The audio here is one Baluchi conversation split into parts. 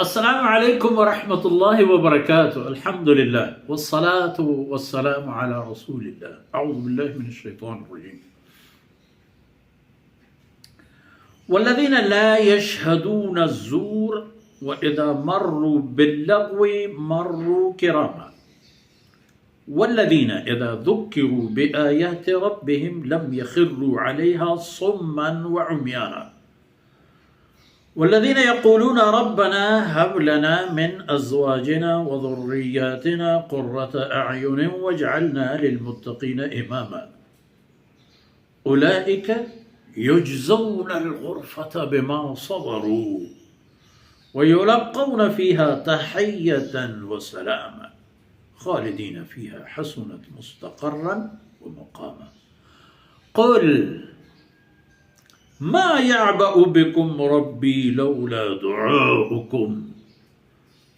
السلام عليكم ورحمة الله وبركاته. الحمد لله والصلاة والسلام على رسول الله. أعوذ بالله من الشيطان الرجيم. والذين لا يشهدون الزور وإذا مروا باللغو مروا كراما. والذين إذا ذكروا بآيات ربهم لم يخروا عليها صما وعميانا. والذين يقولون ربنا هب لنا من أزواجنا وذرياتنا قرة أعين واجعلنا للمتقين إماما. أولئك يجزون الغرفة بما صبروا ويلقون فيها تحية وسلاما خالدين فيها حسنت مستقرا ومقاما. قل ما يعبأ بكم ربي لولا دعاؤكم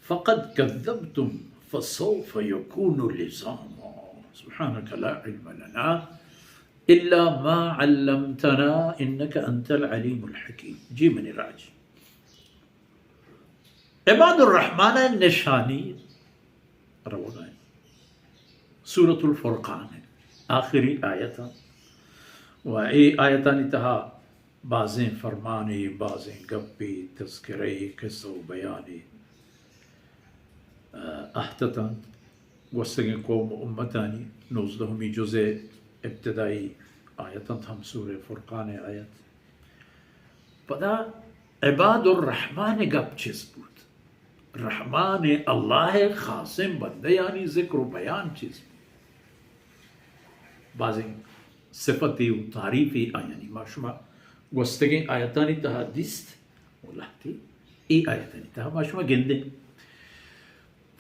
فقد كذبتم فسوف يكون لزاما. سبحانك لا علم لنا إلا ما علمتنا إنك أنت العليم الحكيم. جی منی راج. عباد الرحمن نشانی روگ ءَ اِنت. سورۃ الفرقان ءِ آخری آیت اِنت. و اے آیتانی تہا بازیں فرمانے، بازیں گپے، تذکرے، قصہ و بیانے، آ، اہتت اَنت. گوستگیں قوم و امتانی نوزدہمی جز ءِ ابتدائی آیت اِنت، ہم سورہ فرقان ءِ آیت. پدا عباد الرحمن ءِ گپ چست بوت. رحمان ءِ، اللہ ءِ خاصیں بندیانی ذکر و بیان چست بوت. بازیں صفتے و تعریفے آیانی ما شما گوستگیں آیتانی تہا دیست و لہتے اے آیتانی تہا ما شما گندیں.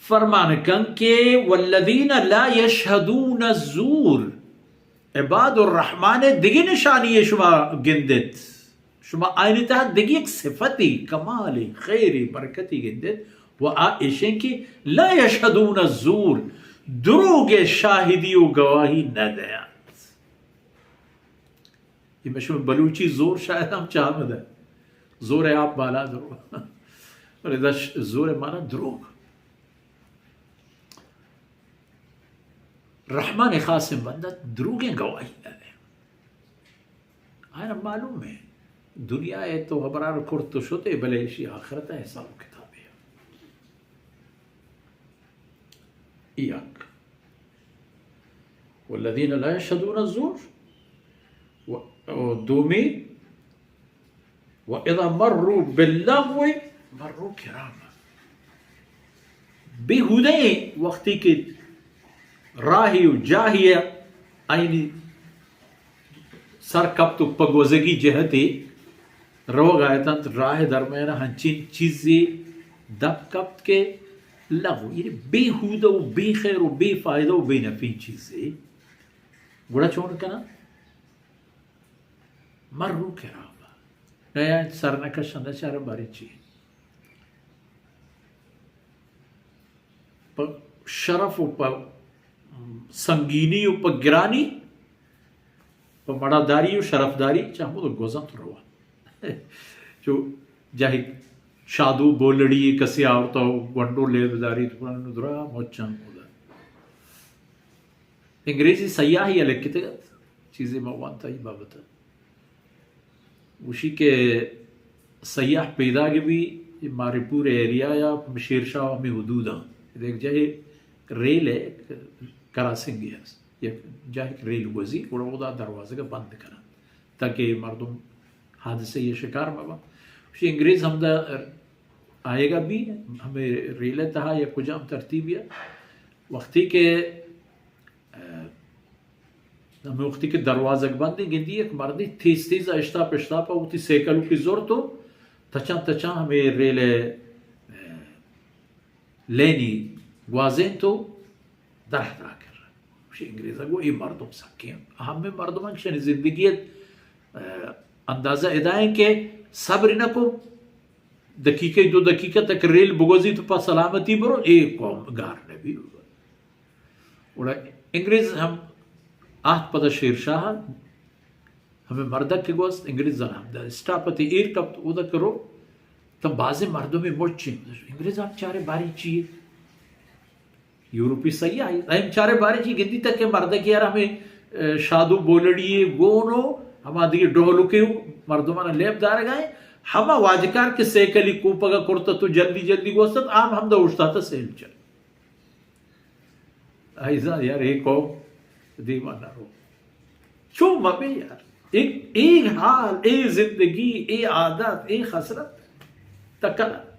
فرمان کن کہ والذین لا یشهدون الزور، عباد الرحمن ءِ دگہ نشانی ءَ شما گندیت، شما آیانی تہا دگہ یک صفتے، کمالے، خیرے، برکتے گندیت، و آ ایشیں کہ لا یشهدون الزور، دروگ ءِ شاہدی و گواہی نہ دیاں. اے مئے شمئے بلوچی زور شاید ہم چہ ہمدا. زور ءِ آپ بالا درو. بلے ادا ش-، زور ءِ مانا دروگ. رحمان ءِ خاصیں بندہ دروگیں گواہی نہ دے. آیاں معلوم اِنت دنیا ءَ تو ہبرار کرت و شتے، بلے ایشی آخرت ءِ حساب و کتابے. یک. والذین لا یشهدون الزور. و، و دومی، و اذا مروا باللغو مروا کراما. بیہودہ وقتی کہ راہی و جاہی آیانی سر کپت و پہ گوزگی جہتے روگ ءَ اتنت، راہ ءِ درمیان ءَ ہنچیں چیزے دپ کپت کہ لغو، یعنی بیہودہ و بے خیر و بے فائدہ و بے نفعیں چیزے. گڑا چون کناں؟ مروا کراما. نیا سر نہ کشاں، نہ چاراں باریں چی. پہ شرف و پہ سنگینی و پہ گرانی، پہ مڑاداری و شرفداری چہ ہمود گوزنت روا. چو جاہی شادو بولڑی کسی آورتا و گونڈو لیب داری تو پرانو درا مچن اودا. انگریزی سیاہی ءَ لکھتگ ات، چیزے ما وانتا ای بابت ءَ. گوشی کہ سیاح پیداگ بی ماری پور ایریا یا شیر شاہ ہمے حدود اَنت. یک جاہے ریل ءِ کراسنگے ہست، یک جاہے کہ ریل گوزی، گڑا اودا دروازگ بند کننت تاکہ مردم حادثہ ءِ شکار مہ بنت. گوشی انگریز ہمدا آیگا بی، ہمے ریل ءِ تہا یا کجام ترتیبے ءَ، وقتی کہ ہمے وقتی کہ دروازگ بندیں، گندی یک مردے تیز تیز ءَ اشتاپ اشتاپ ءَ وتی سیکلوکی زرت و تچان تچان ہمے ریل ءِ، لینی گوازینت و درہترا کر. گوشی انگریز ءَ گو اے مردم سکیں اہمیں مردم اَنت، شنی زندگی ءِ اندازہ ادا اِنت کہ صبر نہ کو، دقیقہ دو دقیقہ تک ریل بگوزی تو پہ سلامتی برو، اے قوم گار نہ بی. گڑا انگریز ہم آہت پدا شیر شاہ ءَ ہمے مردک کہ گوست، انگریزاں ہمدا اسٹاپ ءَ تی ایر کپت، اودا کہ رو، تو بازیں مردمے مچ انت۔ انگریز ہم چارے باری چی یے؟ یورپی سیاہ انت۔ ہم چارے باری چی گندی تک کہ مردکی یار ہمیں، اے، شادو بولڑی گون و ہما دیگه ڈولکے و مردمان لیب دارگا ہیں۔ ہما واجکار کہ سیکلی کوپگا کرتا تو جلدی جلدی گوستت، آم ہم دا اوشتاتا سیل چل۔ آئی زان یار، اے قوم دیما نہ رو۔ چو مبے یار۔ اے، اے حال، اے زندگی، اے عادت، اے خسرت۔ تکلا۔